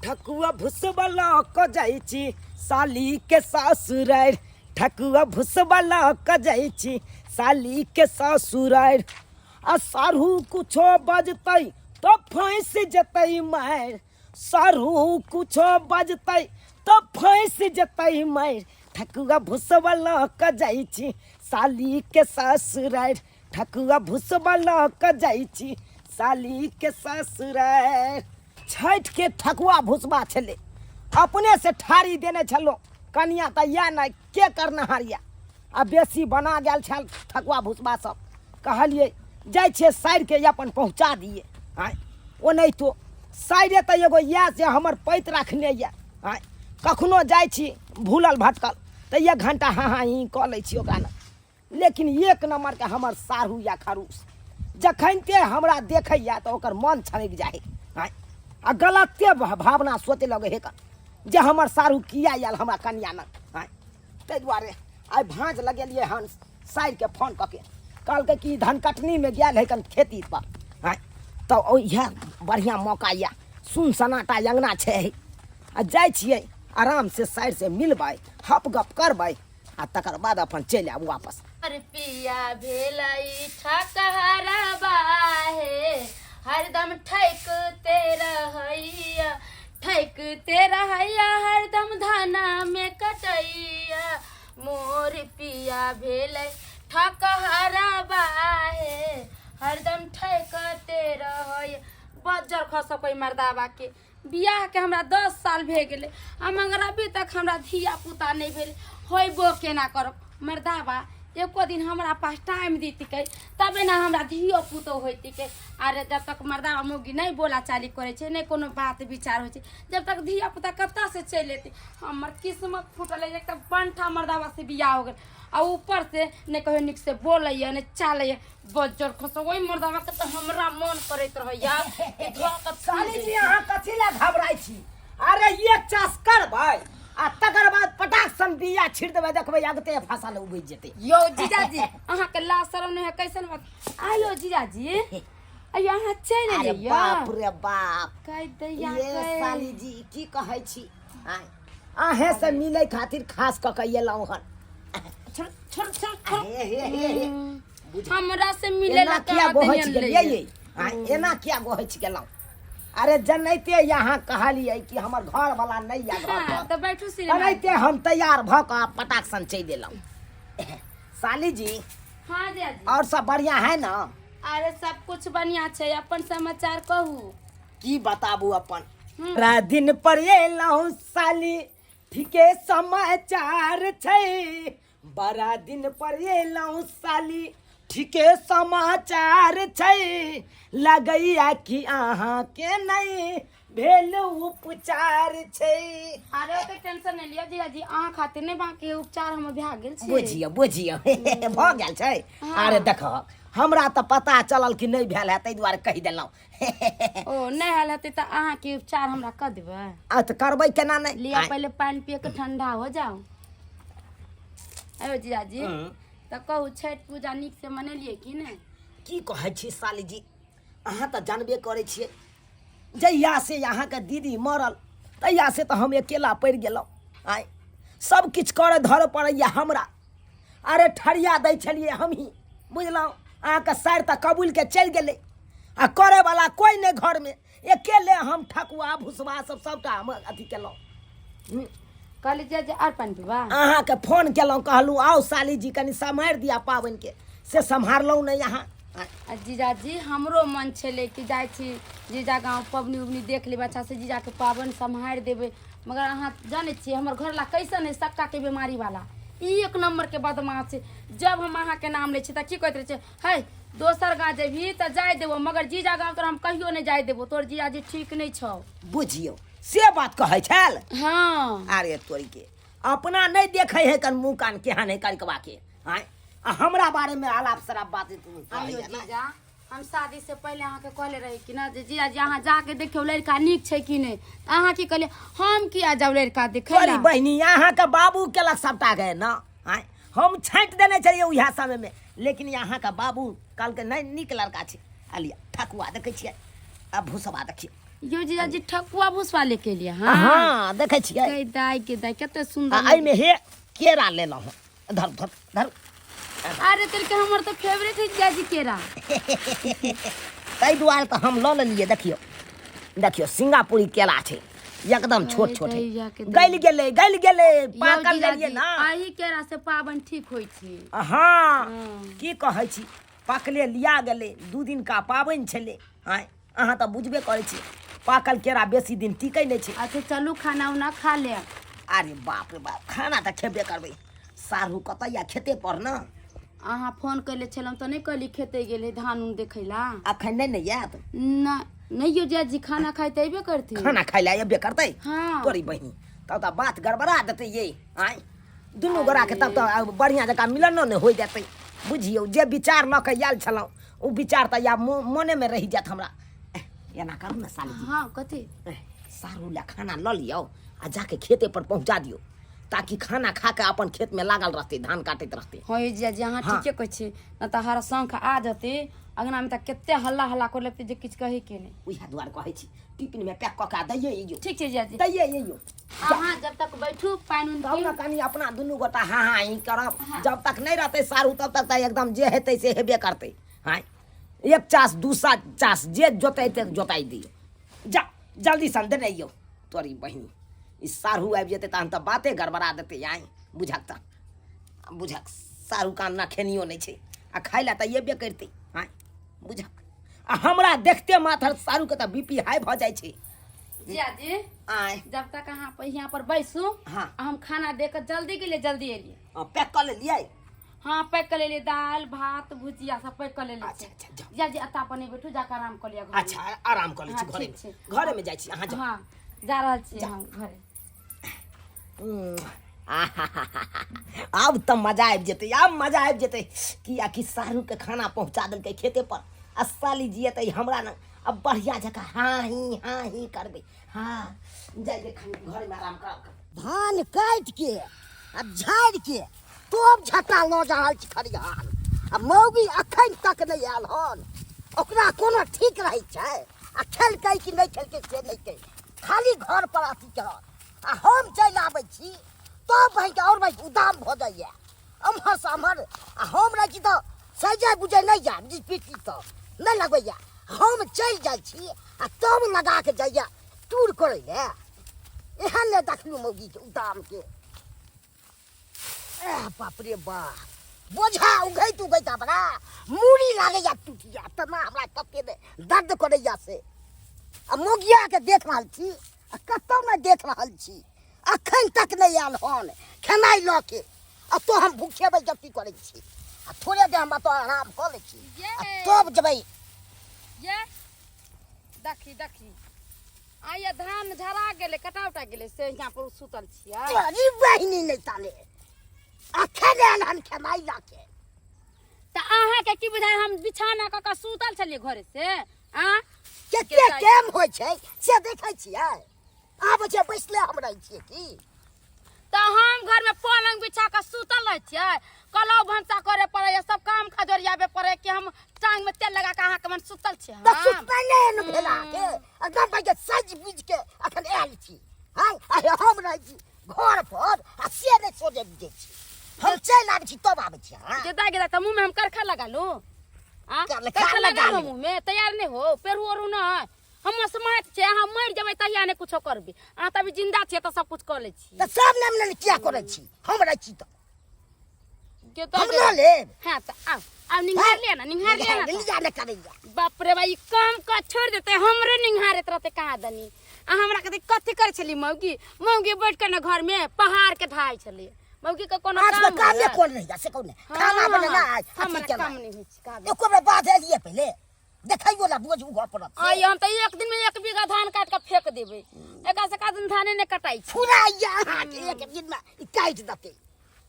ठकुआ भुसबा लऽ कऽ जाइ छी सालीके ससुरारि। ठकुआ भुसबा लऽ कऽ जाइ छी सालीके ससुरारि। आ साढ़ू कुछो बजतै तऽ फँसि जेतै मारि। साढ़ू कुछो बजतै तऽ फँसि जेतै मारि। ठकुआ भुसबा लऽ कऽ जाइ छी सालीके ससुरारि। ठकुआ भुसबा लऽ कऽ जाइ छी सालीके ससुरारि। छठिके ठकुआ भुसबा छलै, अपने से ठारी देने छलहुँ, कनिया तऽ यए नहि के करनहार यए। आ बेसी बना गेल छल ठकुआ भुसबा सब, कहलियै जाइ छियै साइरके अपन पहुँचा दियै। आँय ओनाहितो साइरे तऽ एगो यए से हमर पैत रखने यए। आँय कखनो जाइ छी भूलल भटकल तऽ एक घण्टा हाँ हाँ ही कऽ लै छी ओकरा ने, लेकिन एक नम्बरके हमर साढ़ू या खरूस जखनिते हमरा देखैया तऽ ओकर मन छनकि जाइ है। आँय आ गलते भावना सोचे लगै हे जे हमर साढ़ू किया आयल हमरा कनिया लग। आँय ताहि दुआरे आइ भाँज लगेलियै हन साइरके फोन कऽ के, कहलकै कि धन कटनीमे गेल है कन खेती पर। आँय तऽ इएह बढ़िआँ मौका यऽ, सुन सन्नाटा अङ्गना छै, आ जाइ छियै आराम से साइर से मिलबै, हप गप करबै आ तकर बाद अपन चलि आबू वापस। पिया भेलै ठकहरबा हे, हरदम ठैकते रहैया, ठैकते रहैया, हरदम धाना में कटैया। मोर पिया भेलै ठकहरबा हे, हरदम ठैकते रहैया। बज्जर खसकै मर्दाबा के। बियाहके हमरा 10 साल भए गेलै आ मगर अभी तक हमरा धिया पुता नहि भेलै। होइबो केना करब मर्दाबा, एको दिन हमरा पास टाइम दितिकै तबे ने हमरा धियो पुतो होइतिकै। अरे जब तक मर्दाबा मौगी नहि बोला चाली करै छै, नहि कोनो बात विचार होइ छै, जब तक धिया पुता कतऽसँ चलि एतै। हमर किस्मत फूटल एक तऽ बंठा मर्दाबा से बियाह हो गेल आ ऊपर से नहि कहियो नीक से बोलैया नहि चालैया। बज्जर खसो ओहि मर्दाबा के तऽ हमरा मन करैत रहैया कि धऽ कऽ साली जी अहाँ कथी लए घबराइ छी? अरे एक चास करबै आ तकर बाद पटाक सन बिया छिड़ देबै, देखबै अगते फसल उगि जेतै। यौ जीजाजी अहाँके लाज शरम नहि है कैसन बात? आयो जीजाजी आयो अहाँ चलि अरे एलियै? बाप रे बाप, कहि दैया ये कै। साली जी की कहै छी? आँय, अहें से मिलै खातिर खास कऽ के एलहुँ हन। छोड़ छोड़ छोड़ छोड़। हे, हे, हे, हे। हमरा से मिले एना ला किया कहाँ गोहछि देनियन गेलियै लैये? ये? आँय, एना किया गोहछि गेलहुँ? अरे जनैते यहाँ कहलियै कि हमर घर वाला नहि या घर हाँ, पर। तऽ बैठू श्रीमान। एनाहिते हम तैयार भऽ कऽ पटाक सन चलि एलहुँ। साली जी हाँ जीजाजी और सब बढ़िया है ना? अरे सब कुछ बढ़िया छै, अपन समाचार कहू। की बताबू अपन, बड़ा दिन पर एलहुँ साली, ठीके समाचार छै। बड़ा दिन पर एलहुँ साली, ठीके समाचार छै। लगैया कि अहाँके नहि भेल उपचार छै। अरे ओते टेंशन नहि लिअ जीजाजी, अहाँ खातिर नहि बाकी उपचार हमर भए गेल छै। बुझियौ बुझियौ भऽ गेल छै। हाँ। अरे देखो हमरा तऽ पता चलल कि नहि भेल है, ताहि दुआरे कहि देलहुँ। ओ नहि आयल हेतै तऽ अहाँके उपचार हमरा कऽ देबै? आ तऽ करबै केना नहि। लिअ पहिले पानि पिए के ठंडा हो जाओ। आयो जीजाजी तऽ कहू छठि पूजा नीक से मनेलियै कि नहि? की कहै छी साली जी, अहाँ तऽ जानबे करै छियै, जहिया से अहाँके दीदी मरल तहिया से तऽ हम अकेला पड़ि गेलहुँ। आँय सब किछु करऽ धरऽ पड़ैया हमरा। अरे ठरिया दै छलियै हमही, बुझलहुँ? अहाँके सारि तऽ कबूलके चलि गेलै आ करैवला कोइ नहि घरमे, अकेले हम ठकुआ भुसबा सब सबटा हम अथी केलहुँ। कहली जे जे आर पानि पीबा। अहाँके फोन केलहुँ, कहलहुँ आउ साली जी कनि सम्हारि दिअ पाबनिके, से सम्हारलहुँ नहि अहाँ। आ जीजाजी हमरो मन छलै कि जाइ छी जीजा गाँव पबनी उबनी देख लेबै, अच्छा से जीजाके पाबनि सम्हारि देबै, मगर अहाँ जानै छियै हमर घरवला कैसन है, सक्काके बीमारी वाला, ई एक नम्बरके बदमाश छै। जब हम अहाँके नाम लै छी तऽ की कहैत रहै छै, है दोसर गाँव जेबही तऽ जाय देबो मगर जीजा गाँव तोरा हम कहियो नहि जाय देबो, तोहर जीजाजी ठीक नहि छौ। बुझियौ से बात कहै छल। हाँ। अरे तोरी के अपना नहीं देखे है कन मुंह कान केहन है करिकवा के। आँय आ हमरा बारे में आलाप शराब बात तू आइयो जीजा, हम शादी से पहले अहाँके कहले रही कि ना जे जीजा जी अहाँ जाके देखियौ लड़का नीक छै कि नहि, तऽ अहाँ की कहलियै हम किया जाउ लड़का देखै तोरी ला? बहिनी अहाँके बाबू केलक सबटा गए ना। आँय हम छाँटि देने छलियै उएह समयमे, लेकिन अहाँके बाबू कहलकै नहि नीक लड़का छै। अलिया ठकुआ देखै छियै आ भूसबा देखियौ। यो जीजाजी ठकुआ भुसवा लेके लिए। हाँ। हाँ, देखै छियै। गई दाई के दाई, कते सुंदर। आ एहिमे हे केरा लेलहुँ हँ। धर धर धर। अरे तेरे के हमर तो फेवरेट है जीजाजी केरा। ताहि दुआरे तऽ हम लऽ लेलियै। देखियौ देखियौ, सिंगापुरी केला छै, एकदम छोट छोट है। दैया के दैया। गलि गेलै, गलि गेलै। यौ पाकल जीजाजी, लेलियै ना। एही केरा से पाबनि ठीक होइ छै। हँ। हँ। की कहै छी, पाकले लिया गेलै। 2 दिनका पाबनि छलै। आँय, अहाँ तऽ बुझबे करै छी, पाकल केरा बेसी दिन टिकै नहि छै। अच्छा चलू, खाना उना खा ले। अरे बाप रे बाप, खाना तऽ खेबे करबै। साढ़ू कतऽ या? खेते पर ने। अहाँ फोन कैले छलहुँ तऽ नहि कहली खेते गेलै धान उन देखै ला। अखन नहि ने आयत? नहि नहि यौ जीजाजी, खाना खाइ तऽ अयबे करथिन। खाना खाइ लए अयबे करतै? हाँ। तोरी बहिन, तब तऽ बात गड़बड़ा देतै ये। आँय, दुनू गोराके तब तऽ बढ़िआँ जकाँ मिलनो नहि होइ देतै। बुझियौ, जे विचार लऽ कऽ आयल छलहुँ ओ विचार तऽ आब मोनेमे रहि जायत हमरा। एना करू ने साली जी। हाँ, कथी? सारू लए खाना लऽ लियौ आ जाके खेते पर पहुँचा दियौ, ताकि खाना खा कऽ अपन खेतमे लागल रहतै, धान काटैत रहतै। हाँ यौ जीजाजी, अहाँ हाँ। ठीके कहै छी। नहि तऽ हर शंख आ जेतै अङ्गनामे तऽ कते हल्ला हल्ला कर लगतै जे किछु कहै के नहि। उएह दुआरे कहै छी, टिफिनमे पैक कऽ कऽ दैये अइयौ। ठीक छै जीजाजी। दैये अइयौ। अहाँ जब तक बैठू, पानि उनि तब ने पीब। कनि अपना दुनू गोटा हाँ हाँ ही करब। जब तक नहि रहतै सारू तब तक तऽ एकदम जे हेतै से हेबे करतै। हाँ, एक चास दू सा चास जे जोतेतै जोताइ दियौ। जा, जल्दी सन देने अइयौ। तोरी बहिनी, ई साढ़ू आबि जेतै तहन तऽ बाते गड़बड़ा देतै। आइ बुझक तऽ बुझक, साढ़ू कान ना खेनियो नहि छै आ खाइ लए तऽ एबे करतै। आँय बुझक, आ हमरा देखते माथर साढ़ूके तऽ बी पी हाई भऽ जाइ छै। जीजाजी। आँय। जब तक अहाँ यहाँ पर बैसू। हाँ। आ हम खाना दे कऽ जल्दी गेलियै, जल्दी एलियै। पैक कऽ लेलियै? हाँ, पैक कऽ लेलियै, दालि भात भुजिया सब पैक कऽ लेलियै। अच्छा अच्छा, जाउ। जीजाजी, अत्ता पर नहि बैठू, जाकऽ आराम कऽ लिअ घरमे। अच्छा, आराम कऽ लै छी। हाँ, घरेमे ठीक छै। घरेमे जाइ छी, अहाँ जाउ। हाँ, जा रहल छियै हम घरे। आब तऽ मजा आबि जेतै, आब मजा आबि जेतै, कियाकि सारूके खाना पहुँचा देलकै खेते पर आ साली जियतै हमरा ने। अब बढ़िया जकाँ हाँ ही हाँ ही करबै। हाँ, जाइ घरमे आराम करब। धान काटि के आ झाड़ि के तोप झटा लऽ जा रहल छी खरिहान, आ मौगी अखन तक नहि आयल हन। ओकरा कोनो ठीक रहै छै? आ खेलकै कि नहि खेलकै से नहि कहै, खाली घर पर अथी करत। आ हम चलि आबै छी तब भाइके आओर भाइ उदाम भऽ जाइए एम्हरसँ एम्हर। आ हम रहै छी तऽ सजै बुझै नहि जायब जी, पीटी तऽ नहि लगैए। हम चलि जाइ छी आ तब लगा के जाइए टूर करै लए। एहन नहि देखलहुँ मौगीके उदामके। एह बाप रे बाप, बोझा उघैत उघैत हमरा मूड़ी लागैया टूटि जायत, तना हमरा कते ने दर्द करैया से। आ मौगियाके देख रहल छी आ कतौ नहि देख रहल छी। अखन तक नहि आयल हन खेनाइ लऽ के, आ तो हम भूखे बेइज्जती करै छी। आ थोड़े देर हम एतऽ आराम कऽ लै छी आ तब जेबै। ये देखी देखी, आइए धान झरा गेलै, कटा उटा गेलै, से यहाँ पर सुतल छियै। तोरी बहिनी, नहि ताले अखन आयल हन खेनाइ लऽ के। तऽ अहाँके की बुझाय, हम बिछाना कऽ कऽ सुतल छलियै घरे से? आ कते टाइम होइ छै से देखै छियै? आबै छै बैसले हम रहै छियै की? तऽ हम घरमे पलंग बिछा कऽ सुतल रहै छियै? कलौ भनसा करे पड़ैया, सब काम काज ओरियाबे पड़ैया, कि हम टांग में तेल लगा कऽ अहाँके मन सुतल छियै? तऽ हम सुतबै नहि ने भेल अहाँके? एकदम भाइ के सजि बुझि के अखन आयल छी। हँ, आ हम रहै छी घर पर आ से नहि सोचै बुझै छी। हम चलि आबै छी तब आबै छी। हँ गेदा गेदा, तऽ मुँह में हम करखा लगा लू? आ करखा करखा लगा लगा लू लू। मुँह में तैयार नहि हो, पेरू ओरू नहि। हम असमात छियै, अहाँ मरि जेबै तहिया नहि कुछो करबै। अहाँ तऽ अभी जिंदा छियै तऽ सब कुछ कऽ लै छी। तऽ सब नाम ने किया करै छी? हम रहै छी तऽ गेदा हम गेदा। लऽ लेब। हाँ तऽ आउ आउ, निंघार लिअ ने, निंघार लिअ ने। लिया ने करैया। बाप रे बा, ई काम का छोड़ देते, हमरे निंघारैत रहते कहाँ दनी। आ हमरा कहते कथी करै छली मौगी? मौगी बैठ के ने घर में पहाड़ के ढाई छली। मौगी के कोनो आज काम काम होय? कोन रहिया से कहू ने? हाँ, खाना बनेनाइ हमरा अथी केनाइ। काम नहि होइ छै काम। एको बेर बाध एलियै पहिले देखैयो ला बोझ उघऽ पड़त से। आइ हम तऽ एक दिन में 1 बीघा धान काट के फेंक देबै। एकरा से का दिन धाने नहि कटाइ छै। फुराइया अहाँके एक दिन में ई काटि देतै।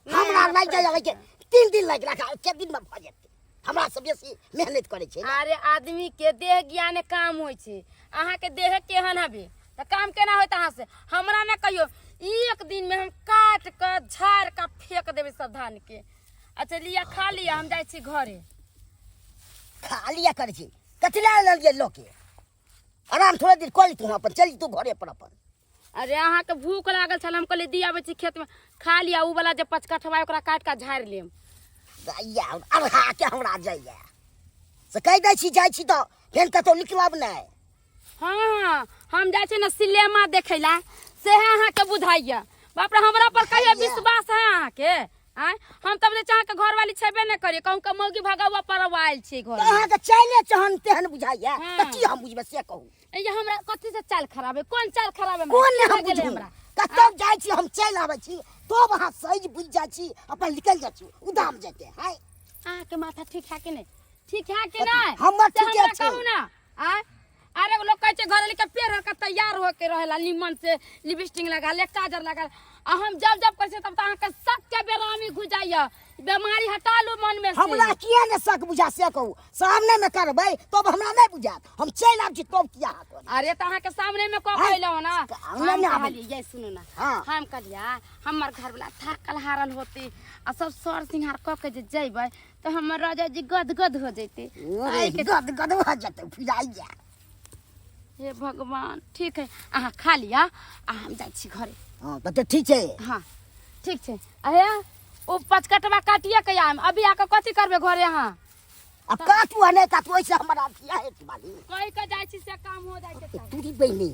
हमरा लागि जाइया के 3 दिन लागि रखा के दिन में भऽ जेतै। हमरा से बेसी मेहनत करै छै ने। अरे आदमी के देह ज्ञान काम होइ छै। अहाँके देह केहन हबे तऽ काम केना होइत अहाँ से? हमरा ने कहियो, एक दिन में हम काट के झाड़ के फेंक देबै सब धान के। अच्छा लिअ, खा लिअ, हम जाइ छी घरे। खा लिअ करै छी। कथी लए लेलियै लऽ के? आराम थोड़े देर कऽ लीतू अपन चलि जैतू घरे पर अपन। अरे अहाँके भूख लागल छल, हम कहलियै दी आबै छी खेतमे खा लिअ, उ वाला जे पचकठवा है, ओकरा काटि कऽ झाड़ि लेब। जाइया अरहा के हमरा जाइया से कहि दै छी, जाइ छी तऽ फेर कतहु निकलब नहि। हाँ हाँ हम जाइ छी ने सिनेमा देखै ला, सेहे अहाँके बुझाइया। बाप रे, हमरा पर कहियो विश्वास है अहाँके? आँय, हम तब जे अहाँके घरवाली छेबे नहि करियै, कहूँ के मौगी भगौआ परौआ आयल छै घर। तऽ अहाँके चाइले चहन तेहन बुझाइया तऽ की हम बुझबै से कहू? ये हमरा कथी से चाल खराब है? कोन चाल खराब है? कोन की हम भऽ गेलै बुझू? हमरा कतौ जाइ छी हम चलि आबै छी, तब अहाँ सज बुझि जाइ छी, अपन निकलि जाइ छी उदाम जेते। हाय, अहाँके माथा ठीक है कि नहि? ठीक है कि नहि? हमर से ठीके हमरा छै। कहू ना। आँय, अरे लोग कहै छै घरवाली के पेड़ के तैयार होके रहेला, निमन से लिपस्टिक लगा ले, काजर लगा ले। आ हम जब जब करै छियै तब तऽ अहाँके शक के बेरामी घुस जाइया। बेमारी हटा लू मन में से। हमरा किया ने शक बुझा से कहू? सामने में करबै तब हमरा नहि बुझायत, हम चलि आब छी तब किया अहाँ करबै? अरे तऽ अहाँके सामने में कऽ आँय, कहलहुँ ना। सामने हम में आबै। कहलियै, ये सुनू ना। हाँ। हम कहलियै हमर घरवला थाकल हारल होते आ सब सर सिंहार कऽ के जे जइबै तऽ हमर राजा जी गदगद हो जैते। अरे गद गद भऽ जेतै फिराइया। हे भगवान, ठीक है अहाँ खा लिअ आ हम जाइ छी घरे। हाँ तऽ ठीक छै। हाँ ठीक छै। अहे ओ पचकटवा काटिए के आयम, अभी आके कथी करबै घरे अहाँ? अब काटू आ नहि काटू ओहिसँ हमरा किया हेतै बाली? कहि के जाइ छी से काम हो जाइ के चाही। तूरी बहिनी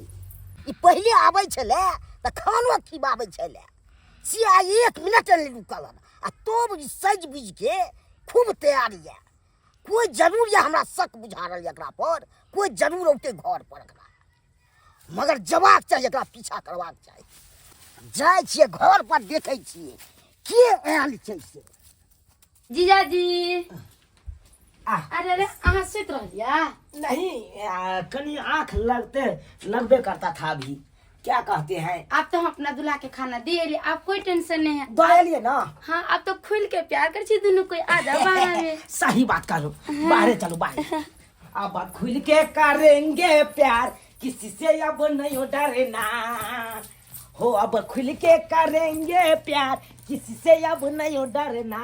ई पहिले आबै छलै तऽ खानो खिबाबै छलै, से आइ 1 मिनट नहि रुकल हन आ तब ई सजि बुझि के खूब तैयार यऽ। कोइ जरूर यऽ हमरा शक बुझा रहल यऽ एकरा पर, कोइ जरूर औतै घर पर एकरा, मगर जबाक चाही, एकरा पीछा करबाक चाही। जाइ छियै घर पर देखै छियै के आयल छै से। जीजाजी। आह। अरे अरे अहाँ सुति रहलियै? नहीं, कनी आँख लगते लगबे करता था अभी, क्या कहते हैं। अब तो हम अपना दूल्हा के खाना दे एलियै, अब कोई टेंशन नहीं है। दऽ एलियै ना? हाँ, अब तो खुल के प्यार कर छी दुनू कोई, आ जा बाहर में। सही बात कहलू, बाहरे चलू बाहरे। अब खुल के करेंगे प्यार, किसी से अब नहीं डरना हो। अब खुल के करेंगे प्यार, किसी से अब नहीं डरना।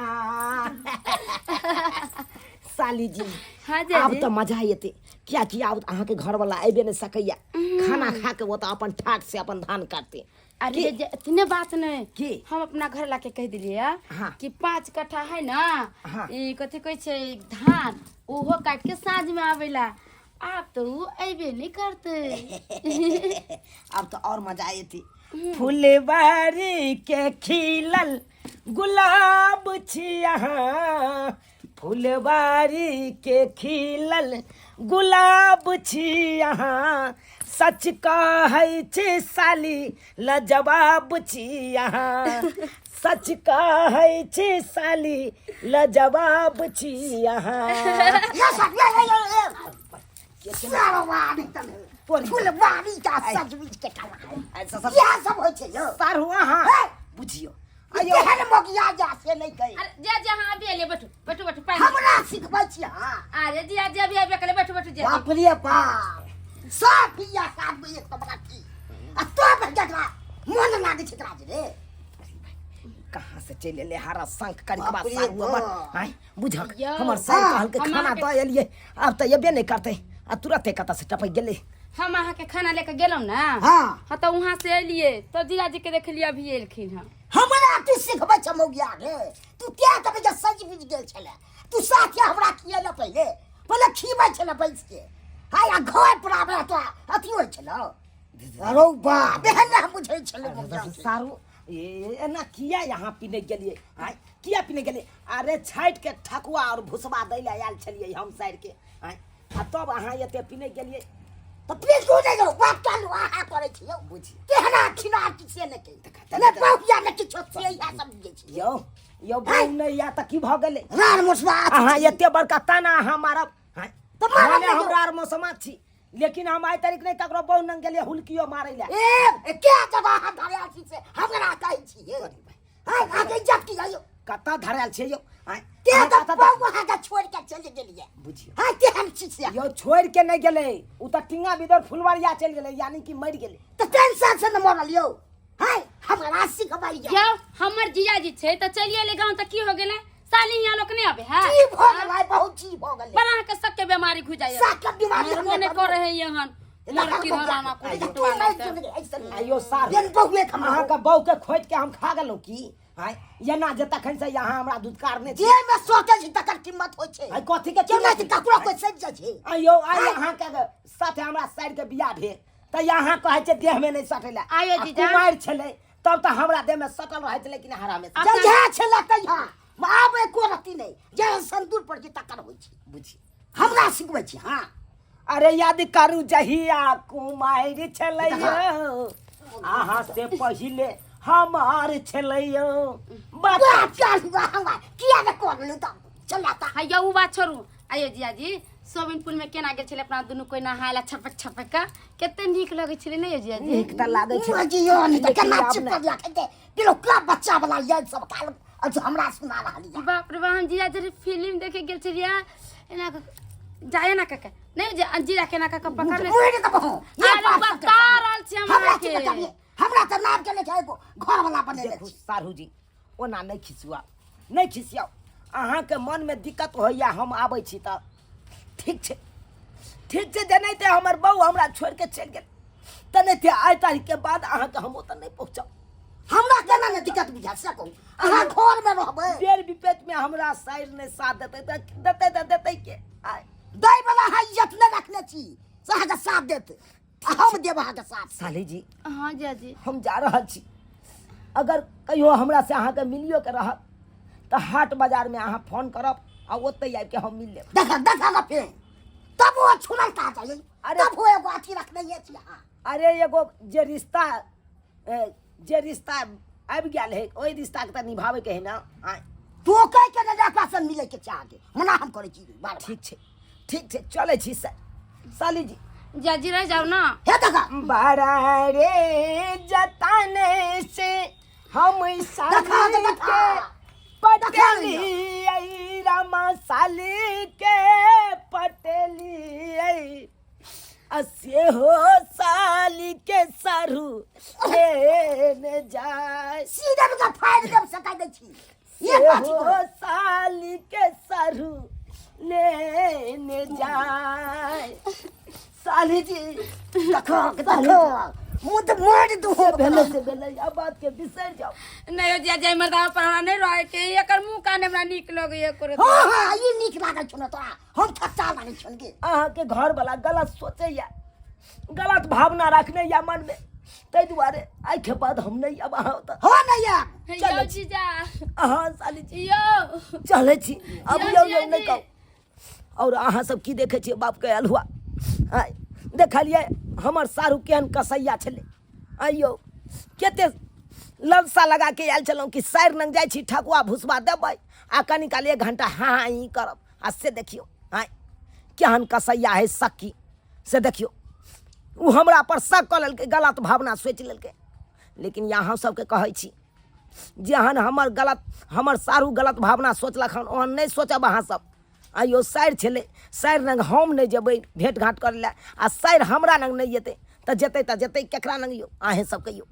साली जी। हाँ जी। आब तऽ मजा एतै, कियाकि आब अहाँके घरवला आबि नहि सकैया, खाना खा के ओ तऽ अपन ठाठ से अपन धान काटते। अरे जे इतने बात नहीं की? हम अपना घर लाके कह दिलियै हाँ। कि 5 कट्ठा है ना, हाँ। ई कथी कहै छै धान, ओहो काट के साँझ में आवेला, आब तो उ अबे नहीं करते। आब तऽ और मजा एतै। फुलबारी के खिलल गुलाब छी अहाँ, फुलबारी के खिलल गुलाब छी अहाँ, सच कहै छी साली लजवाब छी अहाँ, सच कहै छी साली लजवाब छी अहाँ। ये सब, ये, ये, ये, ये। सारवा नहीं तने। फुलबारी का सजबीज के कमाई। ऐसा सब इएह सब होइ छै यौ। सारू अहाँ हे! बुझियौ। ई केहन मगिया जा से नहि कही। अरे जे जे अहाँ अभी एलियै, बैठू बैठू बैठू पानि। हमरा सिखबै छी अहाँ? अरे जी जे अभी अभी कहलियै, बैठू बैठू जे। बाप रे बाप, सब बिया साथ में एक बड़ा की आ तब जकरा मन लागै छै एकरा जे रे। कहाँ से चलि एलै हरा शंख करिकबा बाप रे सारू हमर? बाप। आँय बुझक यौ, हमर सार हाँ, कहलकै हम खाना अहाँके- दऽ एलियै, आब तऽ एबे नहि करतै, आ तुरते कतऽ से टपकि गेलै। हम अहाँके खाना लेके गेलहुँ ने? हाँ। हाँ, तऽ वहाँ से एलियै तऽ जीजाजी के देखलियै अभी एलखिन हँ। हमरा तू सिखबै छ मौगिया रे? तू क्या कभी जे सज बुझ गेल छले, तू साथे हमरा किए न पहिले पहिले खीबै छले बैस के? हाय, आ घर पर आबै तो अथी होइ छलो। अरे बाप, एहन ने हम बुझै छलै मौगिया के। सारू ए एना किया यहाँ पीने गेलियै? आँय किया पीने गेलियै? अरे छाटि के ठकुआ और भुसबा दै लए आयल छलियै हम साइर के, आँय आ तब अहाँ एते पीने गेलियै। तऽ प्लीज तू नहि जाउ बाप, चालू अहाँ करै छी यौ। बुझी केहना खिना किछे नहि कहि ने बहुया ने किछो से इएह सब बुझै छी यौ। यौ बहु नहि या तऽ की भऽ गेलै? रान मुसबा अहाँ एते बड़का ताना अहाँ मारब? आँय, तऽ मारब माने नहि यौ। हमरा आर मौसमा छी, लेकिन हम आइ तारीख नहि ककरो बहु नंग गेलियै हुलकियो मारै लए। ए के जगह अहाँ धरायल छी से हमरा कहै छी? हाय, अहाँके इज्जत की यौ? कतऽ धरायल छियै यौ? आँय, के अहाँ तऽ कतऽ बहु अहाँके छोड़ि के चलि गेलियै? बुझियौ हाय, केहन छी से यौ, छोड़ि के नहि गेलै ओ, तऽ टिंगा बिदर फुलवरिया चलि गेलै, यानी कि मरि गेलै। तऽ टेंशन से ने मरल यौ। हाय, हमरा सिखबै यौ? यौ हमर जीजाजी छै तऽ चलि एलै गाँव तऽ की हो गेलै? साली यहाँ लोक नहि आबै है? की भऽ गेलै? बहुत चीज भऽ गेलै। बड़ा अहाँके सबके बीमारी घुस जाइए। सबके बीमारी हम मरबो नहि नहि करै है यहाँ। लड़की धराना कुछ तू नहीं सुन गे ऐसन आइयो सार देन बहुए हम अहाँके बहू के खोजि के हम खा गेलहुँ की आँय एना जे तखन से यहाँ हमरा दुधकारने छी जे में सोचै छी तकर कीमत होइ छै आइ कथी के केना कीमत कि ककरो कोइ सजि जाइ छै आइयो आइ अहाँके साथे हमरा साइर के बियाह भेल तऽ यहाँ कहै छै देहमे नहि सटै लए आइयो आ जीजा। कुमारि छलै तब तऽ हमरा देहमे सटल रहै छलै कि हरा में जहिया छलै तहिया आब एको रत्ती नहि जे संदूर पर छी तकर होइ छै बुझी हमरा सिखबै छी हाँ अरे याद करू जहिया कुमारि छलै अहाँ से पहिले हमार छलै बात वाह प्यार हुआ हमरा किया ने कर लू तब चला ता हाँ यौ उ बात छोड़ू आइयो जीजाजी स्विमिंग पूल में केना गेल छलै अपना दुनू कोइ नहाय ला छपक छपक के कते नीक लगै छलै ने यौ जीजाजी नीक तऽ लागै छै जियो नहीं तऽ लेकिन केना आब चिपकल नहि। या खेते बिलो का बच्चा वाला ये सब काल अच्छा हमरा सुना रहल या बाप रे बाप हम जीजाजी फिल्म देखे गेल छलियै एना जाए ना कके नहीं जे जीजा केना कके पकड़ ले मुड़ि दबहो ये अरे बात बता रहल छी हमरा हमरा की के बताबिए हमरा तऽ नाम के लेके एगो घर वाला बनेले देखू छी साढ़ू जी ओना नहि खिसुआ नहि खिसियाउ अहाँके मनमे दिक्कत होइए हम आबै छी तऽ ठीक छै ठीक छै जेनाहिते हमर बहू हमरा छोड़िके चलि गेल तेनाहिते आइ तारीखके बाद अहाँके हम ओतऽ नहि पहुँचब हमरा केना ने दिक्कत बुझा से कहू अहाँ घर में रहबै बेर विपेटमे हमरा साइर नहि साथ देतै तऽ देतै तऽ देतै के आइ दै वाला अहाँ इज्जत नहि रखने छी से अहाँके साथ देत आ हम देब अहाँके साथ साली जी हाँ जीजाजी हम जा रहल छी अगर कहियो हमरा से अहाँके मिलियो के रहत तऽ हाट बाजारमे अहाँ फोन करब आ ओतहि आबिके हम मिल लेब देख देख ना फेर तब वो छुनल का चाहिए अरे- तब वो एगो अथी रखने ये छी अहाँ अरे एगो जे रिश्ता जे रिश्ता आबि गेल है ओहि रिश्ताके तऽ निभाबैके है ने आँय तो कह के ने एकरा से मिले के चाह मना हम करै छी बार बार। ठीक छै ठीक छै चलै छी साली जी जीजाजी रह जाओ ना हे देखा बड़ा रे जतने से हम साली देखा, देखा। के पटेली आई रामा साली के पटेली आई असे हो साली के सारू लेने जाय सीधे का फाड़ देब सका दै छी से ये बात हो साली के सारू लेने जाय साली जी देखो देखो मुँह तऽ मोड़ दू से भेलै से भेलै अब बात के बिसरि जाओ नहीं हो जीजाजी मर्दावा पर हमरा नहीं रहे के एकर मुंह कान हमरा नीक लगैया करो हाँ हाँ ई नीक लागल छौ ने तोरा हम थच्चा लागल छौ गे अहाँके घरवला गलत सोचैया गलत भावना रखने या मनमे ताहि दुआरे आइके बाद हम नहि आब अहाँ ओतऽ हो नहीं आब चलै यौ छी। जीजा अहाँ साली जी यौ चलै छी अब यौ यौ यौ नहि जीजाजी। कहू आओर अहाँ सब की देखै छियै बापके अलहुआ आँय देखलियै हमर सारू केहन कसैया छलै आइयो कते ललसा लगा के आयल छलहुँ कि साइर लग जाइ छी ठकुआ भुसबा देबै आ कनी काल एक घंटा हाँ हाँ ई करब आ से देखियौ आँय केहन कसैया है सखी से देखियौ ओ हमरा पर शक कऽ लेलकै गलत भावना सोचि लेलकै लेकिन अहाँ सबके कहै छी जेहन हमर गलत हमर सारू गलत भावना सोचलक हन ओहन नहि सोचब अहाँ सब आइयो साइर छलै साइर लग हम नहि जेबै भेँट घाँट करै लए आ साइर हमरा लग नहि जेतै तऽ जेतै तऽ जेतै केकरा लग यौ अहेँ सब कहियौ